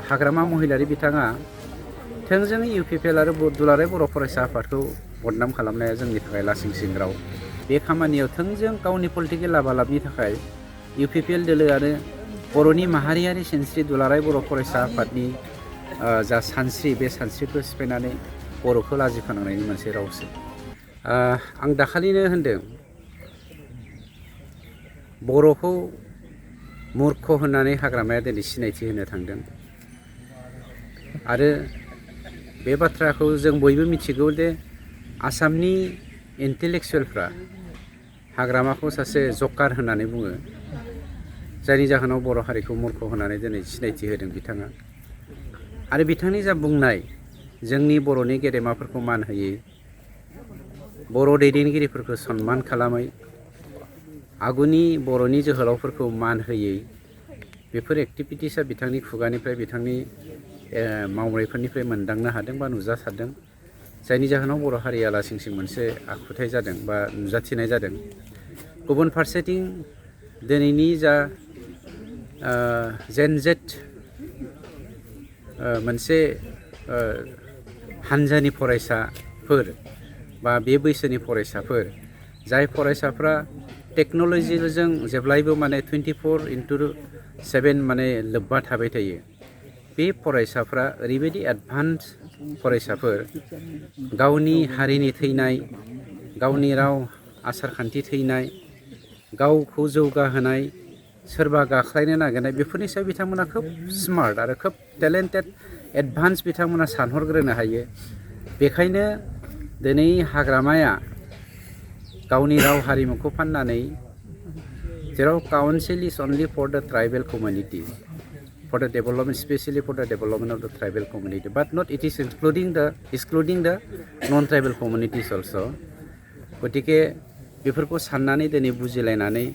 हाग्रामा महिलारि बिथाङा थोंजोङै इउपिपिएल आरो दुलाराय बर' फरायसा आफादखौ बदनाम खालामनाया जोंनि थाखाय लासिंसिं राव। बे खामानियाव थोंजों गावनि पलिटिकेल लाबालाबनि थाखाय इउपिपिएल दोलो आरो बर'नि माहारियारि सिनस्रि दुलाराय बर' फरायसा आफादनि जा सानस्रि बे सानस्रिखौ सिफायनानै बर'खौ लाजि फोनांनायनि मोनसे रावसो। आं दाखालिनो होनदों बर'खौ मूर्ख होननानै हाग्रामाया दिनै सिनायथि होनो थांदों आरो बे बाथ्राखौ जों बयबो मिथिगौ दे आसामनि इन्टेलेक्सुवेलफ्रा हाग्रामाखौ सासे जकार होननानै बुङो, जायनि जाहोनाव बर' हारिखौ मूर्ख होननानै दिनै सिनायथि होदों बिथाङा। आरो बिथांनि जा बुंनाय जोंनि बर'नि गेदेमाफोरखौ मान होयै, बर' दैदेनगिरिफोरखौ सनमान खालामै, आगुनि बर'नि जोहोलावफोरखौ मान होयै, बेफोर एक्टिभिटिसा बिथांनि खुगानिफ्राय बिथांनि मावनायफोरनिफ्राय मोनदांनो हादों बा नुजासारदों, जायनि जाहोनाव बर' हारिया लासिंसिं मोनसे आखुथाय जादों बा नुजाथिनाय जादों। गुबुन फारसेथिं दिनैनि जा जेनजेट मोनसे हानजानि फरायसाफोर बा बे बैसोनि फरायसाफोर, जाय फरायसाफ्रा टेक्न'लजिजों जेब्लायबो माने 24/7 माने लोब्बा थाबाय थायो, बे फरायसाफ्रा ओरैबायदि एडभान्स फरायसाफोर, गावनि हारिनि थैनाय, गावनि राव आसारखान्थि थैनाय, गावखौ जौगाहोनाय, सोरबा गाख्लायनो नागिरनाय, बेफोरनि सायाव बिथांमोना खोब स्मार्ट आरो खोब टेलेन्टेड एडभान्स बिथांमोना सानहरग्रोनो हायो। बेखायनो दिनै हाग्रामाया गावनि राव हारिमुखौ फाननानै जेराव council is only for the tribal community, for the development, especially for the development of the tribal community, but not it is excluding the non-tribal communities also. गतिके बेफोरखौ साननानै दिनै बुजिलायनानै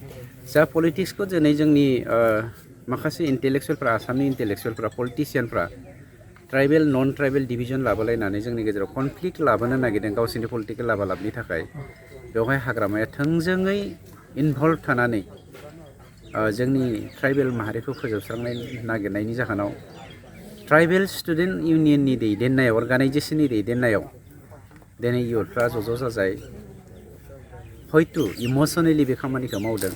जा पलिटिक्सखौ दिनै जोंनि माखासे इन्टेलेक्सुवेलफ्रा, आसामनि इन्टेलेक्सुवेलफ्रा, पलिटिसियानफ्रा ट्राइबेल नन ट्राइबेल डिभिजन लाबोलायनानै जोंनि गेजेराव कनफ्लिक्ट लाबोनो नागिरदों गावसोरनि पलिटिकेल लाबालाबनि थाखाय, बेवहाय हाग्रामाया थोंजोङै इनभल्भ थानानै जोंनि ट्राइबेल माहारिखौ फोजोबस्रांनाय नागिरनायनि जाहोनाव ट्राइबेल स्टुडेन्ट इउनियननि दैदेननायाव, अर्गानाइजेसननि दैदेननायाव दिनै इयुथफ्रा ज' जाजाय हयथ' इमसनेलि बे खामानिखौ मावदों।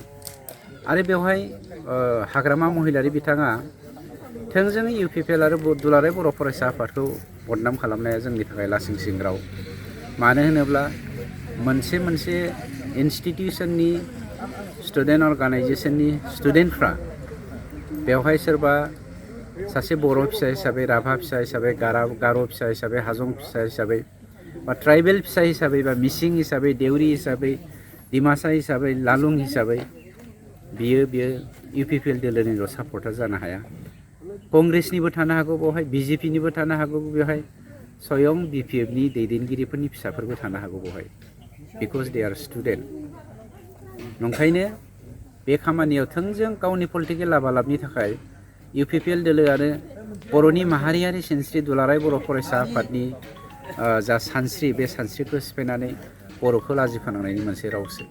आरो बेवहाय हाग्रामा महिलारि बिथाङा थोंजोङै इउपिपिएल आरो दुलाराय बर' फरायसा आफादखौ बदनाम खालामनाया जोंनि थाखाय लासिंसिं राव। मानो होनोब्ला मोनसे इन्स्टिटिउसननि स्टुडेन्ट अर्गानाइजेसननि स्टुडेन्टफ्रा बेवहाय सोरबा सासे बर' फिसा हिसाबै, राभा फिसा हिसाबै, गार' फिसा हिसाबै, हाजं फिसा हिसाबै, बा ट्राइबेल फिसा हिसाबै, बा मिसिं हिसाबै, देउरि हिसाबै, डिमासा हिसाबै, लालुं हिसाबै बियो इउपिपिएल दोलोनिल' सापर्टार जानो हाया। कंग्रेसनिबो थानो हागौ बेवहाय, बिजेपिनिबो थानो हागौ बेवहाय, स्वयं बिपिएफनि दैदेनगिरिफोरनि फिसाफोरबो थानो हागौ बेवहाय, बिकज दे आर स्टुडेन्ट। नंखायनो बे खामानियाव थोंजों गावनि पलिटिकेल लाबालाबनि थाखाय इउपिपिएल दोलो आरो बर'नि माहारियारि सिनस्रि दुलाराय बर' फरायसा आफादनि जा सानस्रि बे सानस्रिखौ सिफायनानै बर'खौ लाजि फोनांनायनि मोनसे रावसो।